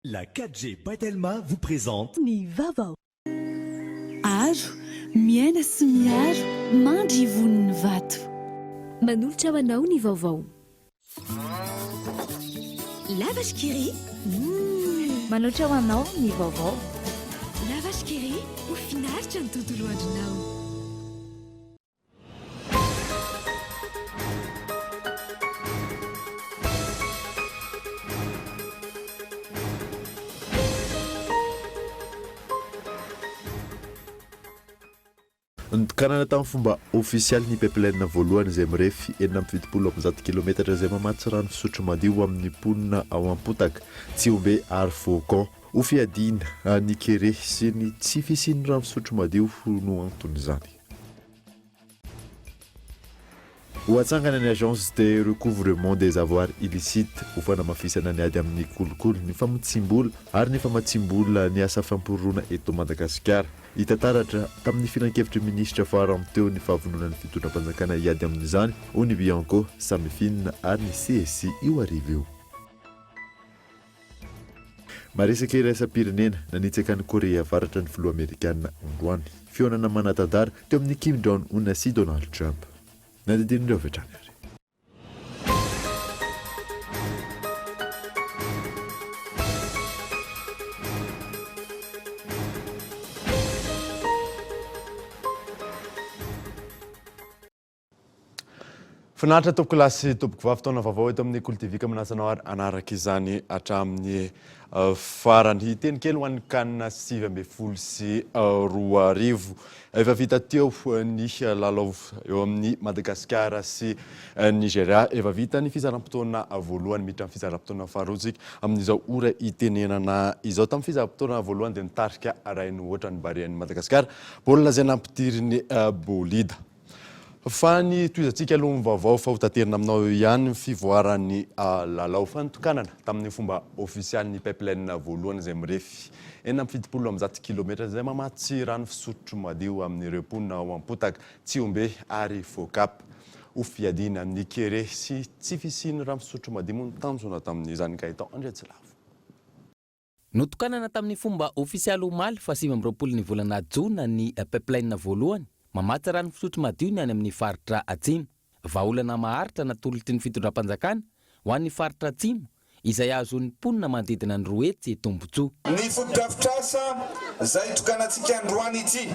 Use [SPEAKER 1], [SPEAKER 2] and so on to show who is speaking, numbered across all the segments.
[SPEAKER 1] La 4G by Telma vous présente.
[SPEAKER 2] Ny vaovao. Aro, miaina sy miaro, mandry ivon'ny vato.
[SPEAKER 3] Manolotra ho anao ny vaovao. La Vache qui rit, Humm.
[SPEAKER 4] Manolotra ho anao ny vaovao.
[SPEAKER 3] La Vache qui rit, ho finaritra ny tontolo andronao.
[SPEAKER 5] Notokanana tamin'ny fomba ofisialy ny pipeline voalohany izay mirefy 176 kilometatra izay mamatsy rano fisotro madio ho amin'ny mponina ao Ampotaka, Tsihombe ary Faucon. Ho fiadiana ny kere sy ny tsy fisian'ny rano fisotro madio no anton'izany. Ho atsangana ny Agence de recouvrement des avoirs illicites ho fanamafisana ny ady amin'ny kolikoly, ny famotsiam-bola ary ny famatsiam-bola ny asa fampiroroana eto Madagasikara. Hita taratra tamin'ny filankevitry ny minisitra farany teo ny fahavononan'ny fitondram-panjakana hiady amin'izany, hoy ny Bianco, Samifin ary ny CSI io hariva io. Maresaka iraisam-pirenena, nanitsaka an'i Korea Avaratra ny filoha amerikana androany. Fihaonana manan-tantara teo amin'i Kim Jong Un sy Donald Trump. Nandidian'ireo avy hatrany ary.
[SPEAKER 6] Finaritra tompoko lahy sy tompoko vavy, taona vaovao eto amin'ny Kolo TV ka manasa anao ary hanaraka izany hatramin'ny eh, farany. Hiteny kely ho an'ny CAN 2019. Efa vita teo eh, ny lalao eo amin'ny Madagasikara sy eh, Nigeria. Efa vita ny fizaram-potoana voalohany, miditra amin'ny fizaram-potoana faharoa isika amin'izao ora itenenana izao. Tamin'ny fizaram-potoana voalohany dia nitarika iray no ohatra ny Barean'i Madagasikara. Baolina izay nampidirin'i Bolida. Fa ny tohizantsika aloha ny vaovao fa ho taterina aminao eo ihany ny fivoaran'ny lalao. Fa nitokanana tamin'ny fomba ofisialy ny pipeline voalohany izay mirefy 176 kilometatra izay mamatsy rano fisotro madio amin'ireo mponina ao Ampotaka, Tsihombe ary Focap. Ho fiadiana amin'ny kere sy tsy fisian'ny rano fisotro madio moa no tanjona tamin'izany Gaëtan Andriatsilavo.
[SPEAKER 7] Notokanana tamin'ny fomba ofisialy omaly faha 29 ny volana jona ny pipeline voalohany mamatsy rano fisotro madio ny any amin'ny faritra Atsimo. Vahaolana maharitra natolotry ny fitondram-panjakana ho an'ny faritra Atsimo izay ahazoan'ny mponina manodidina ny 200 tombontsoa.
[SPEAKER 8] Ny fotodrafitrasa izay tokanantsika androany ity,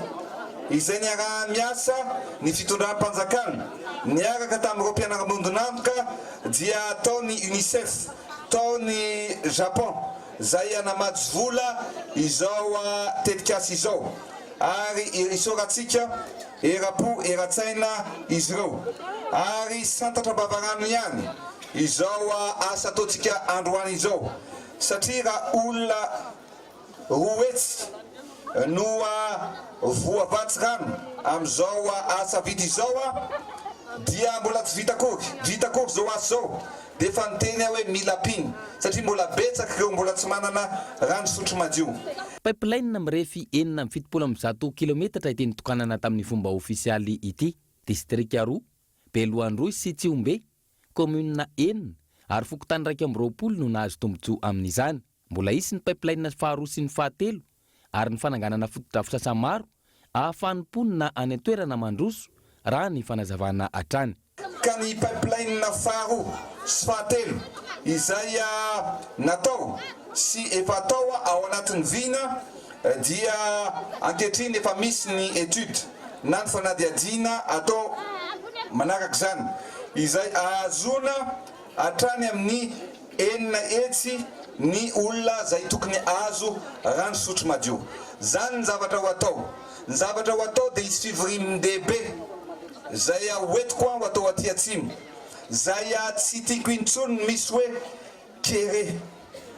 [SPEAKER 8] izay niaraha-miasa ny fitondram-panjakana niaraka tamin'ireo mpianara-miombon'antoka dia tao ny Unicef, Tao ny Japon zay namatsy vola izao tetikasa izao ary isaorantsika era-po era-tsaina izy ireo ary santatra am-bavarano ihany izao asa ataontsika androany izao satria raha olona 200 no voavatsy rano amin'izao asa vita izao dia mbola tsy vita akory, vita akory izao asa izao dia efa niteny aho hoe mila ampiana satria mbola betsaka ireo mbola tsy manana rano fisotro madio.
[SPEAKER 7] Pipeline mirefy 176 kilometatra ity nitokanana tamin'ny fomba ofisialy ity. Distrika roa, Beloha Androy sy Tsihombe, Kaominina enina ary fokontany 21 no nahazo tombontsoa amin'izany. Mbola hisy ny pipeline faharoa sy ny fahatelo ary ny fananganana fotodrafitrasa maro ahafahan'ny mponina any an-toerana mandroso, raha ny fanazavana hatrany.
[SPEAKER 8] Ka ny pipeline faharoa sy fahatelo izay natao sy efa atao ao anatin'ny vina dia ankehitriny efa misy ny étude na ny fanadihadiana atao manaraka izany izay ahazoana hatrany amin'ny 600 ny olona izay tokony ahazo rano fisotro madio. Izany ny zavatra ho atao. Ny zavatra ho atao dia hisy fivoriam-dehibe izay hoentiko ho atao aty atsimo izay tsy tiako intsony ny misy hoe Kere.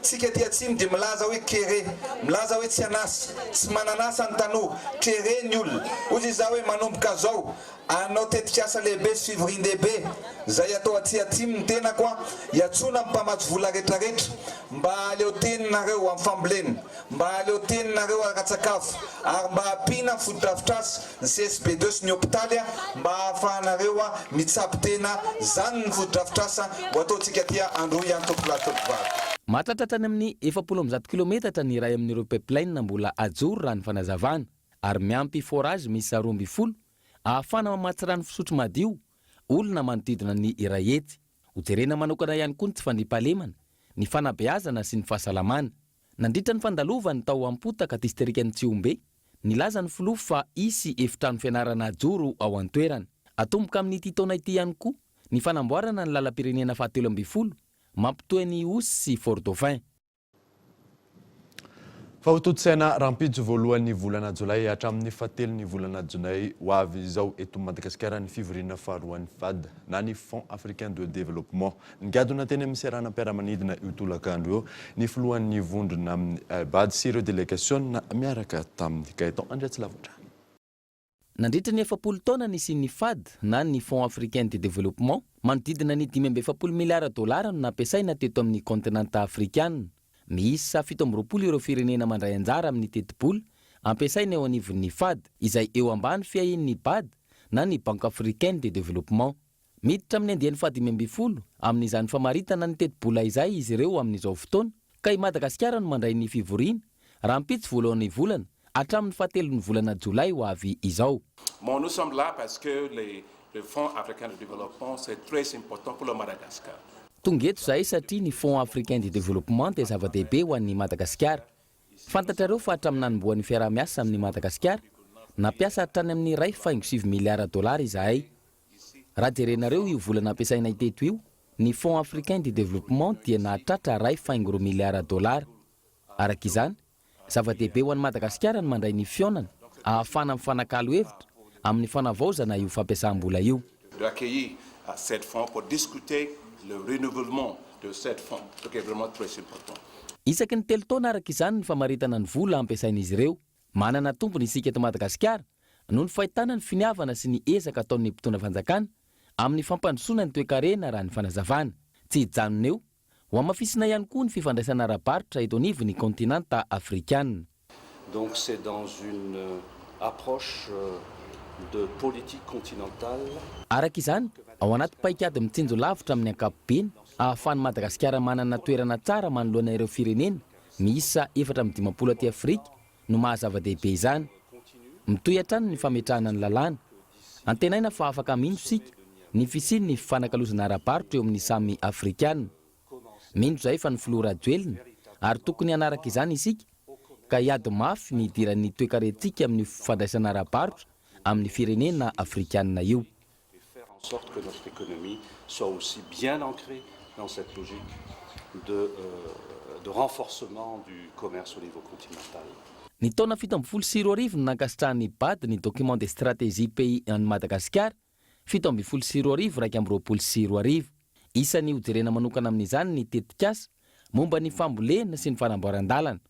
[SPEAKER 8] Tsika aty atsimo dia milaza hoe kere, milaza hoe tsy an'asa, tsy manan'asa ny tanora, kere ny olona. Hoy izy hoe manomboka zao, hanao tetikasa lehibe sy fivorian-dehibe zay atao aty atsimo ny tenako an, iantsoana ny mpamatsy vola retraretra mba hahaleo teny nareo amin'ny fambolena, mba hahaleo teny nareo ara-tsakafo ary mba hampiana ny fotodrafitrasa, ny CSB deux sy ny hopitaly mba hahafahanareo mitsabo tena, zany ny fotodrafitrasa ho ataontsika aty Androy an tompolahy tompovavy.
[SPEAKER 7] Mahatratra hatrany amin'ny 140 kilometatra ny iray amin'ireo pipeline mbola hajoro raha ny fanazavana, ary miampy forage miisa 12 ahafahana mamatsy rano fisotro madio olona manodidina ny 100. Hojerena manokana ihany koa ny tsy fandriampahalemana, ny fanabeazana sy ny fahasalamana. Nandritra ny fandalovany tao Ampotaka, distrikan'i Tsihombe, nilaza ny filoha fa hisy efitrano fianarana hajoro ao an-toerana. Hatomboka amin'ity taona ity ihany koa ny fanamboarana ny lalam-pirenena faha-13 mampitohy an'i Ihosy sy Fort Dauphin.
[SPEAKER 6] Fa ho tontosaina rahampitso voalohan'ny volana jolay hatramin'ny fahatelon'ny volana jonay ho avy izao eto Madagasikara ny fivoriana faharoan'ny fad na ny Fonds Africain de Développement. Nigadona teny amin'ny seranam-piaramanidina io tolakandro io ny filohan'ny vondrona amin'ny bad sy ireo delegasiona miaraka taminy. Gaëtan Andriatsilavotra.
[SPEAKER 7] Nandritra ny 40 taona nisian'ny fad na ny Fonds Africain de Développement, manodidina ny 45 miliara dolara no nampiasaina teto amin'ny kaontinanta afrikana. Miisa 27 ireo firenena mandray anjara amin'ny tetibola ampiasaina eo anivon'ny fad, izay eo ambany fiahian'ny bad na ny Banque Africaine de Développement. Miditra amin'ny andiany faha-15 amin'izany famaritana ny tetibola izay izy ireo amin'izao fotoana, ka i Madagasikara no mandray ny fivoriana, rahampitso voalohan'ny volana hatramin'ny fahatelon'ny volana jolay ho avy izao.
[SPEAKER 4] Bon, nous sommes là parce que les, le Fonds africain de développement, c'est très important pour le Madagascar.
[SPEAKER 7] Tonga eto izahay satria ny Fonds africain de développement dia zava-dehibe ho an'i Madagasikara. Fantatrareo fa hatramin'ny nanombohan'ny fiaraha-miasa amin'i Madagasikara, nampiasa hatrany amin'ny 1,9 miliara dolara izahay. Raha jerenareo io vola nampiasainay teto io, ny Fonds africain de développement dia nahatratra 1,2 miliara dolara. Araka izany, zava-dehibe ho an'i Madagasikara ny mandray ny fihaonana ahafahana mifanakalo hevitra amin'ny fanavaozana io fampiasam-bola io.
[SPEAKER 4] D'accueillir cette fonds pour discuter le renouvellement de cette fonds, ce qui est vraiment très important.
[SPEAKER 7] Isaky ny telo taona araka izany ny famaritana ny vola ampiasain'izy ireo. Manana tombony isika eto Madagasikara noho ny fahitana ny finiavana sy ny ezaka ataon'ny mpitondra fanjakana amin'ny fampandrosoana ny toekarena raha ny fanazavana. Tsy hijanona eo, hohamafisina ihany koa ny fifandraisana ara-barotra eto anivon'ny kaontinanta afrikana.
[SPEAKER 9] Donc c'est dans une approche de politique continentale.
[SPEAKER 7] Araka izany, ao anaty paikady mitsinjo lavitra amin'ny ankapobeny, ahafahan'i Madagasikara manana toerana tsara manoloana ireo firenena miisa 54 aty Afrika no maha zava-dehibe izany. Mitohy hatrany ny fametrahana ny lalàna. Antenaina fa afaka mino isika ny fisian'ny fifanakalozana ara-barotra eo amin'ny samy Afrikana. Mino izahay fa ny filoha Rajoelina ary tokony hanaraka izany isika ka hiady mafy ny hidiran'ny toekarentsika amin'io fifandraisana ara-barotra amin'ny firenena afrikanina io.
[SPEAKER 9] Et faire en sorte que notre économie soit aussi bien ancrée dans cette logique de de renforcement du commerce au niveau continental.
[SPEAKER 7] Ny taona 2017 no nankasitrahan'ny BAD ny document de stratégie pays an'i Madagasikara, 2017 2021. Isan'ny hojerena manokana amin'izany ny tetikasa momba ny fambolena sy ny fanamboaran-dalana.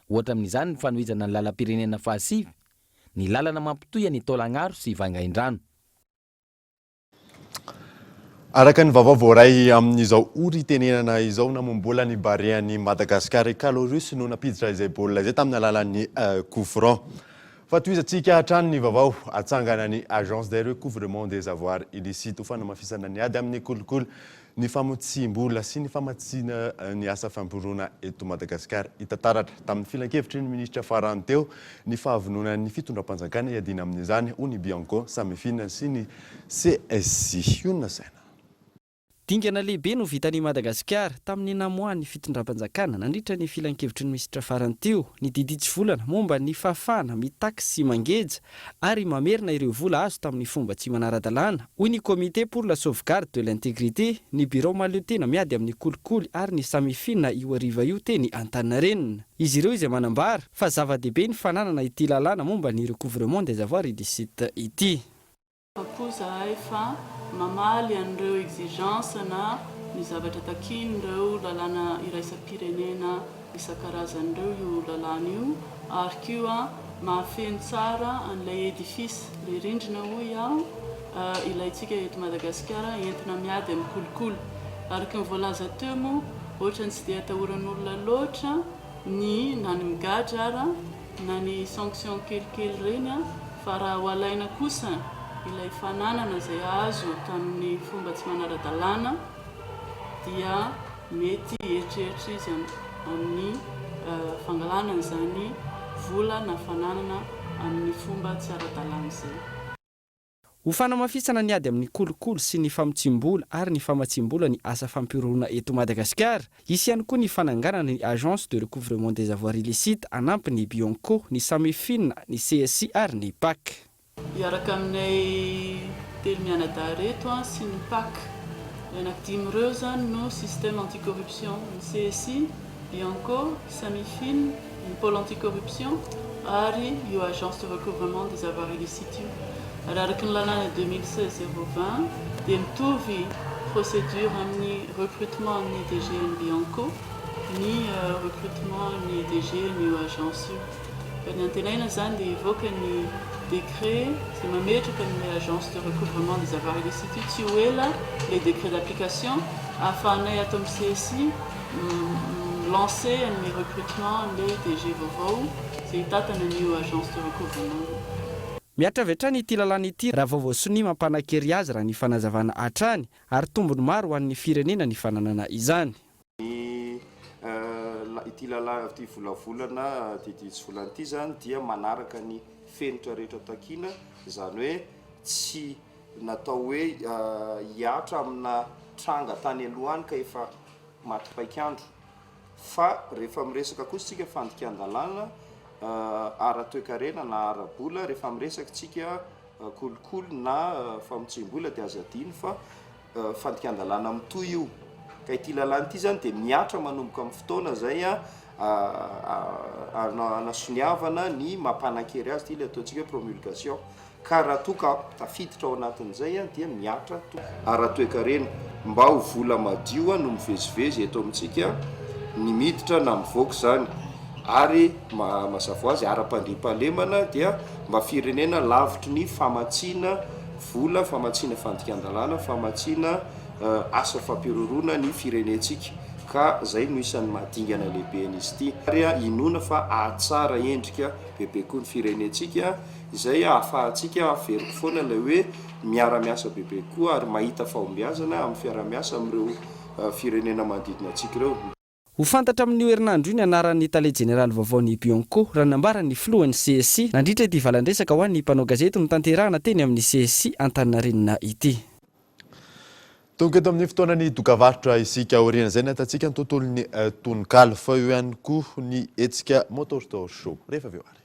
[SPEAKER 7] Ohatra amin'izany ny fanohizana ny lalam-pirenena fahasivy, ny lalana mampitohy an'i Taolagnaro sy Vangaindrano.
[SPEAKER 6] Araka ny vaovao voaray amin'izao ora itenenana izao, namombola ny Barean'i Madagasikara i Calorus no nampiditra izay baolina izay tamin'ny alalan'ny coup franc. Fa tohizantsika hatrany ny vaovao, atsangana ny Agence de recouvrement des avoirs illicites ho fanamafisana ny ady amin'ny kolikoly, ny famotsiam-bola sy ny famatsiana ny asa fampirona eto Madagasikara. Hita taratra tamin'ny filankevitry ny minisitra farany teo ny fahavononan'ny fitondram-panjakana hiadiana amin'izany, hoy ny Bianco, Samifin sy ny CSI. Io no nasaina.
[SPEAKER 10] Dingana lehibe no vitan'i Madagasikara tamin'ny namoahan'ny fitondram-panjakana nandritra ny filankevitry ny minisitra farany teo ny didy hitsivolana momba ny fahafahana mitaky sy mangeja ary mamerina ireo vola azo tamin'ny fomba tsy manara-dalàna, hoy ny Comité pour la sauvegarde de l'intégrité, ny birao mahaleotena miady amin'ny kolikoly ary ny Samifin io hariva io teny Antaninarenina. Izy ireo izay manambara fa zava-dehibe ny fananana ity lalàna momba ny recouvrement des avoirs illicites ity.
[SPEAKER 11] Afa-po izahay fa mamaly an'ireo exigences na ny zavatra takian'ireo lalàna iraisam-pirenena isan-karazany ireo io lalàna io ary koa mahafeno tsara an'ilay édifice, ilay rindrina hoy aho, ilaintsika eto Madagasikara entina miady amin'ny kolikoly. Araka ny voalaza teo moa, ohatran'ny tsy dia atahoran'olona loatra ny na ny migadra ara na ny sanction kelikely ireny fa raha ho alaina kosa ilay fananana izay azo tamin'ny fomba tsy manara-dalàna dia. mety hieritreritra izy amin'ny fangalana an'izany vola na fananana amin'ny fomba tsy ara-dalàna izay.
[SPEAKER 10] Ho fanamafisana ny ady amin'ny kolikoly sy ny famotsiam-bola ary ny famatsiam-bola ny asa fampihorohoroana eto Madagasikara, hisy ihany koa ny fananganana ny Agence de recouvrement des avoirs illicites hanampy ny Bianco, ny Samifin, ny CSI ary ny Pac.
[SPEAKER 11] Hiaraka aminay telo mianadahy ireto sy ny Pac. Anaky dimy ireo izany no système anti-corruption, ny CSI, Bianco, Samifin, ny Pôle anti-corruption ary io Agence de recouvrement des avoirs illicites io. Ary araka ny lalàna 2016 020 dia mitovy procédure amin'ny recrutement ny DG ny Bianco ny recrutement ny DG n'io agence io. Ka ny antenaina izany dia hivoaka ny décret izay mametraka an'ilay agence de recouvrement des avoirs illicites io tsy ho ela ilay décret d'application ahafahanay ato amin'ny CSI mi-lancer an'ilay recrutement an'ilay DG vaovao izay hitantana an'io agence de recouvrement io.
[SPEAKER 10] Mihatra avy hatrany ity lalàna ity raha vao voasonia mampanan-kery azy raha ny fanazavana hatrany ary tombony maro ho an'ny firenena ny fananana izany.
[SPEAKER 12] Ny ity lalàna ity volavolana didy hitsivolana ity izany dia manaraka ny fenitra rehetra takiana, izany hoe tsy natao hoe hihatra amina tranga tany aloha any ka efa maty paik'andro fa rehefa miresaka kosa tsika fandikan-dalàna ara-toekarena na ara-bola, rehefa miresaka tsika kolikoly na famotsiam-bola dia aza adino fa fandikan-dalàna mitohy io. Ka ity lalàna ity izany dia mihatra manomboka amin'ny fotoana izay anasoniavana ny mampanan-kery azy, ity ilay ataontsika hoe promulgation. Ka raha toa ka tafiditra ao anatin'izay dia mihatra ara-toekarena mba ho vola madio no mivezivezy eto amintsika, ny miditra na mivoaka izany, ary mazava ho azy ara-pandriampahalemana dia mba firenena lavitry ny famatsiana vola, famatsiana fandikan-dalàna, famatsiana asa fampihorohoroana ny firenentsika ka izay no isan'ny maha dingana lehibe an'izy ity ary inoana fa hahatsara endrika bebe koa ny firenentsika. Izay ahafahantsika, averiko foana ilay hoe miara-miasa bebe kokoa ary mahita fahombiazana amin'ny fiaraha-miasa amin'ireo firenena manodidina antsika ireo.
[SPEAKER 10] Ho fantatra amin'io herinandro io ny anaran'ny tale jeneraly vaovaon'ny Bianco, raha ny nambaran'ny filohan'ny CSI, nandritra ity valan-dresaka ho an'ny mpanao gazety notanterahana teny amin'ny CSI Antaninarenina ity.
[SPEAKER 6] Tonga eto amin'ny fotoanan'ny dokavarotra isika. Aorian'izay ny ahitantsika ny tontolon'ny tononkalo, fa eo ihany koa ny hetsika Motortor Show. Rehefa avy eo ary.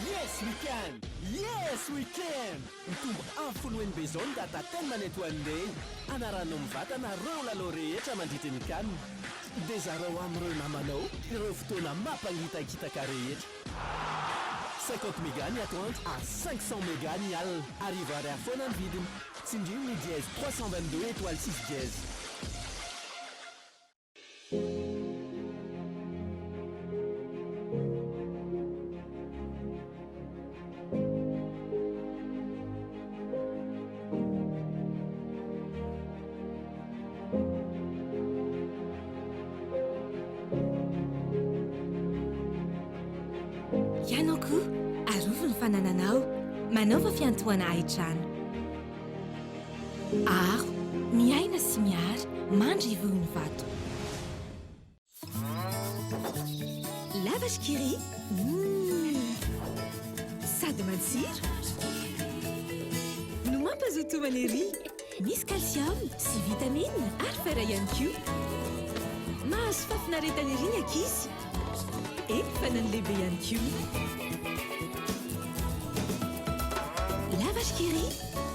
[SPEAKER 1] Yes we can! Yes we can! Mitombo avo folo heny be izao ny data Telmanet One Day. Anarahanao mivantana ireo lalao rehetra mandritra ny can. Dia zarao amin'ireo namanao ireo fotoana mampangitakitaka rehetra. 50 méga ny atoandro ary 500 méga ny alina. Arivo ariary foana ny vidiny. Tsindrio ny dièse 322 étoile 6 dièse.
[SPEAKER 3] Ianao koa, arovy ny fanananao. Manaova fiantohana hain-trano. Aro, miaina sy miary, mandry ivohon'ny vato. Lavash Kiri, Humm! Sady matsiro no mampazoto homana ery. Misy calcium sy vitamine ary fer ihany koa. Mahazo fahafinaretana ery ny ankizy. Eny fa na ny lehibe ihany koa. Lavash Kiri,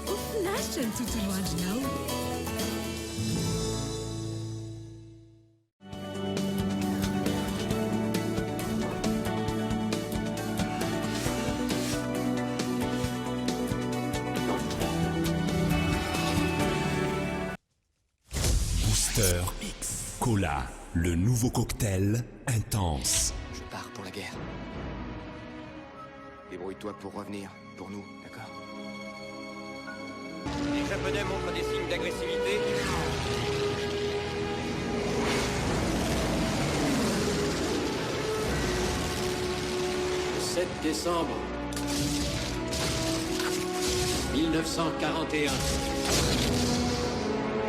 [SPEAKER 3] ho finaritra ny tontolo andronao.
[SPEAKER 1] Booster X Cola, le nouveau cocktail intense.
[SPEAKER 13] Je pars pour la guerre. Débrouille-toi pour revenir, pour nous, d'accord
[SPEAKER 14] Les Japonais montrent des signes d'agressivité. 7 décembre 1941.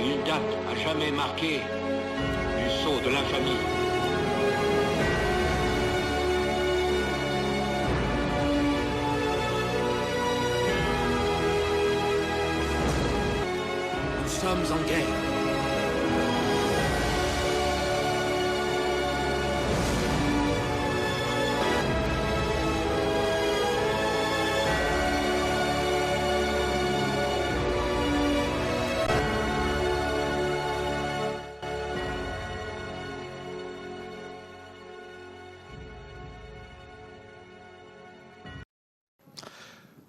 [SPEAKER 14] Une date à jamais marquée du sceau de l'infamie. Nous sommes en guerre.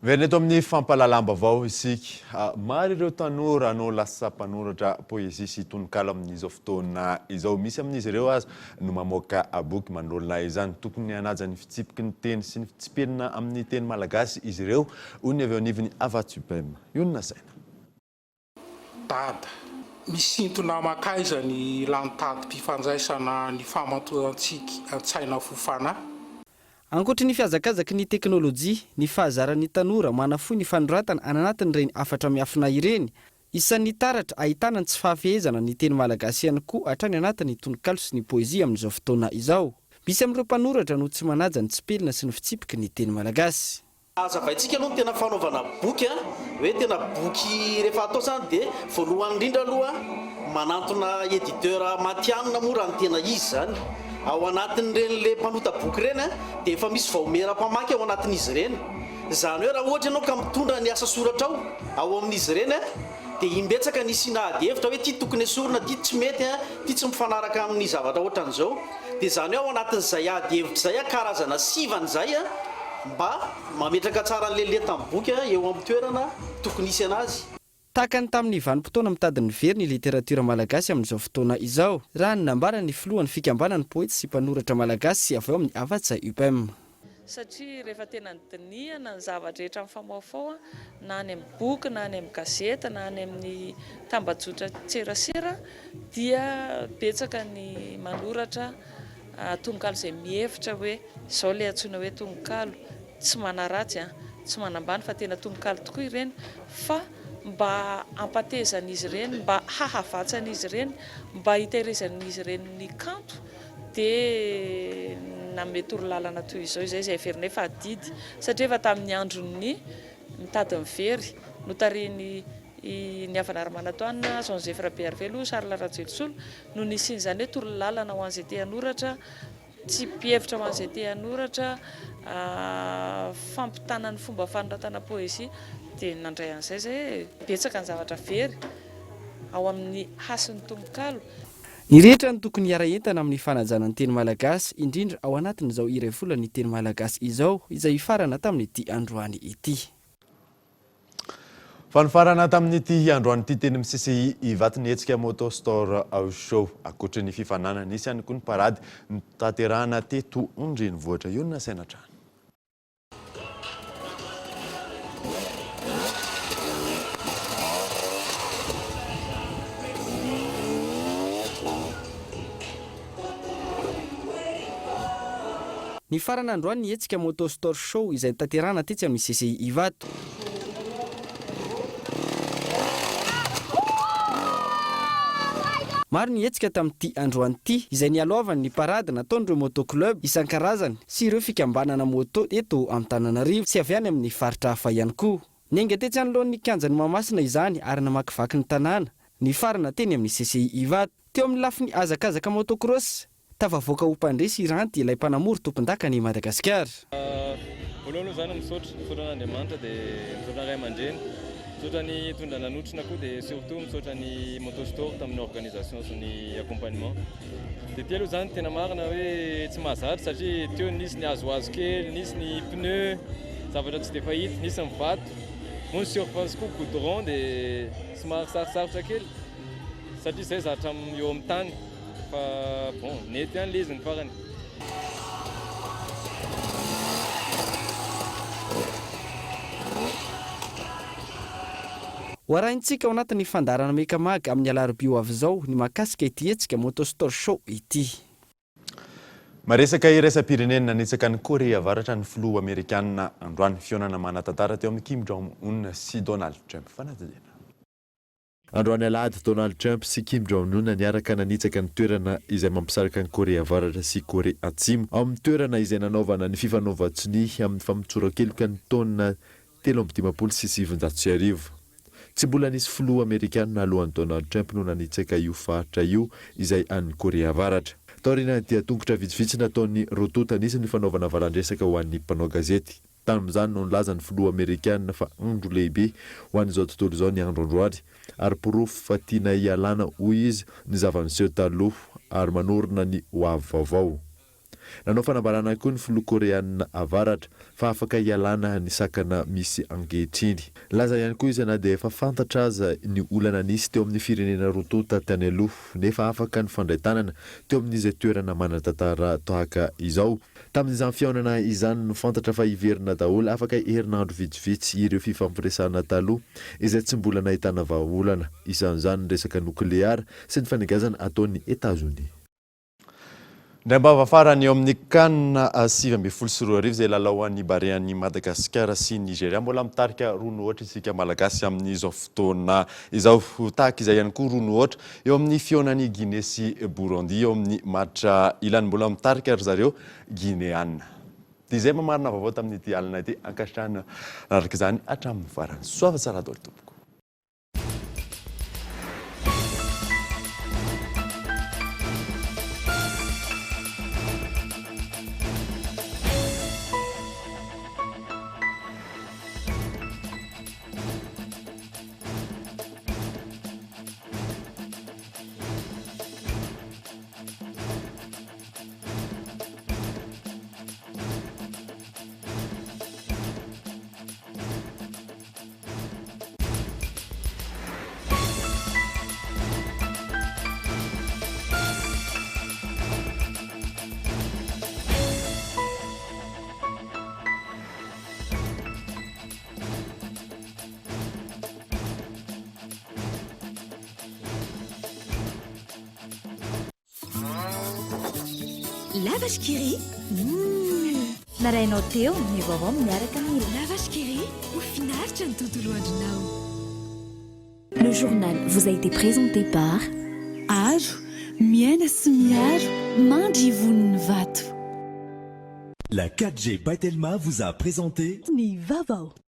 [SPEAKER 6] Miverina eto amin'ny fampahalalam-baovao isika. Maro ireo tanora no lasa mpanoratra poezia sy tononkalo amin'izao fotoana izao. Misy amin'izy ireo aza no mamoaka boky manoloana izany. Tokony hanaja ny fitsipiky ny teny sy ny tsipelina amin'ny teny malagasy izy ireo, hoy ny avy eo anivon'ny Avatsup-M. Io no nasaina.
[SPEAKER 15] Dada. Misintona mankaiza ny lantadim-pifandraisana ny famatorantsika an-tsaina fo fanahy?
[SPEAKER 10] Ankoatry ny fihazakazaky ny teknolojia, ny fahazaran'ny tanora manafohy ny fanoratana any anatin'ireny hafatra miafina ireny, isan'ny taratra ahitana ny tsy fahafehezana ny teny malagasy ihany koa hatrany anatin'ny tononkalo sy ny poezia amin'izao fotoana izao. Misy amin'ireo mpanoratra no tsy manaja ny tsipelina sy ny fitsipiky ny teny malagasy.
[SPEAKER 16] Hazavaintsika aloha ny tena fanaovana boky a, hoe tena boky rehefa atao zany dia voalohany indrindra aloha manantona éditeur matihanina moa raha ny tena izy zany. Ao anatin'ireny le mpanota boky ireny a dia efa misy vaomiera mpamaky ao anatin'izy ireny. Izany hoe raha ohatra ianao ka mitondra ny asa soratrao ao amin'izy ireny a dia imbetsaka ny hisiana ady hevitra hoe ity tokony esorina, ity tsy mety a, ity tsy mifanaraka amin'ny zavatra ohatran'izao. Dia izany hoe ao anatin'izay ady hevitra izay a, karazana sivana izay a, mba mametraka tsara an'ilay lentam-boky eo amin'ny toerana tokony hisy anazy.
[SPEAKER 10] Tahaka ny tamin'ny vanim-potoana mitady ny very ny literatiora malagasy amin'izao fotoana izao, raha ny nambaran'ny filohan'ny fikambanan'ny poety sy mpanoratra malagasy avy ao amin'ny Havatsa Upem.
[SPEAKER 17] Satria rehefa tena nodinihana ny zava-drehetra mifamahofaho na any amin'ny boky na any amin'ny gazety na any amin'ny tambajotran-tserasera dia betsaka ny manoratra tononkalo izay mihevitra hoe izao ilay antsoina hoe tononkalo, tsy manaratsy an, tsy manambany fa tena tononkalo tokoa ireny fa mba hampatezan'izy ireny, mba hahavatsan'izy ireny, mba hitahirizan'izy ireny ny kanto dia nanome torolalana toy izao izay, izay heverinay fa adidy satria efa tamin'ny andron'ny mitady ny very notarihin'i Ny Havana Ramanantoanina, Jean Joseph Rabearivelo, Charles Rajoelisolo no nisian'izany hoe torolalana ho an'izay te hanoratra, tsipihevitra ho an'izay te hanoratra, fampitana ny fomba fanoratana poezia dia nandray an'izay izay e! Betsaka ny zavatra very ao amin'ny hasin'ny tononkalo.
[SPEAKER 10] Ny rehetra no tokony hiara-hientana amin'ny fanajana ny teny malagasy, indrindra ao anatin'izao iray volan'ny teny malagasy izao, izay hifarana tamin'ity androany ity.
[SPEAKER 6] Fanofarana tamin'ity androany ity teny amin'ny CCI Ivato ny hetsika Moto Store Show. Ankoatry ny fifaninanana, nisy ihany koa ny parady notanterahana teto an-drenivohitra. Io no nasaina hatrany.
[SPEAKER 10] Nifarana androany ny hetsika Moto Store Show izay notanterahana tetsy amin'ny CCI Ivato. Maro ny hetsika tamin'ity androany ity izay nialohavan'ny parade nataon'ireo moto club isan-karazany sy ireo fikambanana moto eto Antananarivo sy avy any amin'ny faritra hafa ihany koa. Niainga tetsy anoloan'ny kianjan'i Mahamasina izany ary namakivaky ny tanàna, nifarana teny amin'ny CCI Ivato. Teo amin'ny lafiny hazakazaka motocross, tafavoaka ho mpandresy i Ranty ilay mpanamory tompondakan'i Madagasikara.
[SPEAKER 18] Voalohany aloha zany misaotra, misaotra an'Andriamanitra dia misaotra ny ray aman-dreny, misaotra ny nitondra nanotrona koa dia surtout misaotra ny Moto Store tamin'ny organisation sy ny accompagnement. Dia ity aloha zany tena marina hoe tsy mahazatra satria teo nisy ny hazohazo kely, nisy ny pneu, zavatra tsy dia fahita, nisy ny vato, moa ny surface koa goudron dia somary sarosarotra kely satria izay zatra eo amin'ny tany fa bon nety ihany ilay izy ny farany.
[SPEAKER 10] Ho arahintsika ao anatin'ny fandaharana Mecamag amin'ny alarobia ho avy izao ny mahakasika ity hetsika Moto Store Show ity.
[SPEAKER 6] Maresaka iraisam-pirenena nanitsaka an'i Korea Avaratra ny filoha amerikanina androany. Fihaonana manan-tantara teo amin'i Kim Jong Un sy Donald Trump. Fanadihadiana.
[SPEAKER 5] Androany alahady, Donald Trump sy Kim Jong Un niaraka nanitsaka ny toerana izay mampisaraka an'i Korea Avaratra sy Korea Atsimo, ao amin'ny toerana izay nanaovana ny fifanaovan-tsonia amin'ny famotsoran-keloka ny taona 1953. Tsy mbola nisy filoha amerikana alohan'i Donald Trump no nanitsaka io faritra io izay an'i Korea Avaratra. Taorian'ny dian-tongotra vitsivitsy nataon'ny roa tonta, nisy ny fanaovana valan-dresaka ho an'ny mpanao gazety. Tamin'izany no nilaza ny filoha amerikana fa andro lehibe ho an'izao tontolo izao ny andro androany ary porofo fa tiana hialana hoy izy ny zava-niseho taloha ary manorina ny ho avy vaovao. Nanao fanambarana koa ny filoha koreanina avaratra fa afaka hialana ny sakana misy ankehitriny. Nilaza ihany koa izy na dia efa fantatra aza ny olana nisy teo amin'ny firenena roa tonta tany aloha nefa afaka nifandray tanana teo amin'izay toerana manan-tantara tahaka izao. Tamin'izany fihaonana izany no fantatra fa hiverina daholo afaka herinandro vitsivitsy ireo fifampiresahana taloha izay tsy mbola nahitana vahaolana, isan'izany ny resaka nokleary sy ny fanigazana ataon'i Etazonia.
[SPEAKER 6] Indray am-bava farany eo amin'ny Can 2019 izay lalao an'ny Barean'i Madagasikara sy Nigeria. Mbola mitarika roa no ohatra isika Malagasy amin'izao fotoana izao. Tahaka izay ihany koa roa no ohatra Eo amin'ny fihaonan'i Guinée sy Burundi eo amin'ny match ilany mbola mitarika ry zareo Guinéana. Dia izay mamarina vaovao tamin'ity alina ity. Ankasitrahana araka izany hatramin'ny farany. Soava tsara daholo tompoko.
[SPEAKER 3] La vache qui rit. Mmh.
[SPEAKER 19] Narahinao teo ny vaovao miaraka amin'ny
[SPEAKER 3] La vache qui rit ho finaritra ny tontolo andronao.
[SPEAKER 19] Le journal vous a été présenté par.
[SPEAKER 2] Aro, miaina sy miaro, mandry ivon'ny vato.
[SPEAKER 1] La 4G by Telma vous a présenté.
[SPEAKER 2] Ny vaovao.